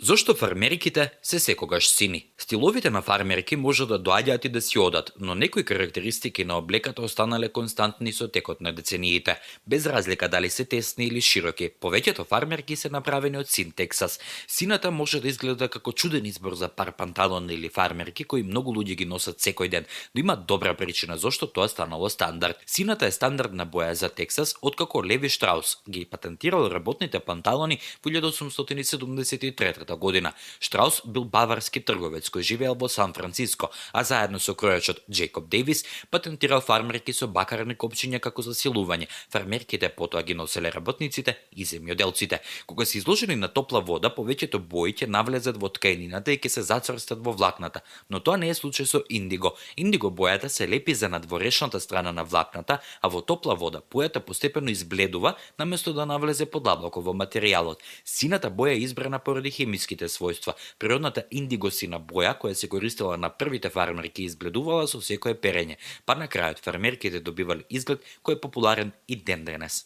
Зошто фармерките се секогаш сини? Стиловите на фармерки може да доаѓаат и да си одат, но некои карактеристики на облеката останале константни со текот на децениите, без разлика дали се тесни или широки. Повеќето фармерки се направени од син Тексас. Сината може да изгледа како чуден избор за пар панталони или фармерки кои многу луѓе ги носат секој ден, но има добра причина зошто тоа станало стандард. Сината е стандардна боја за Тексас откако Леви Штраус ги патентирал работните панталони во 1873 година. Штраус бил баварски трговец кој живеел во Сан Франциско, а заедно со кројачот Џејкоб Дејвис патентирал фармерки со бакарни копчиња како засилување. Фармерките потоа ги носеле работниците и земјоделците. Кога се изложени на топла вода, повеќето бои ќе навлезат во ткаенината и ќе се зацрстат во влакната, но тоа не е случај со индиго. Индиго бојата се лепи за надворешната страна на влакната, а во топла вода бојата постепено избледува наместо да навлезе подлабоко во материјалот. Сината боја е избрана поради хемиските својства. Природната индигосина боја која се користела на првите фармерки избледувала со секое перење, па на крајот фармерките добивале изглед кој е популарен и ден денес.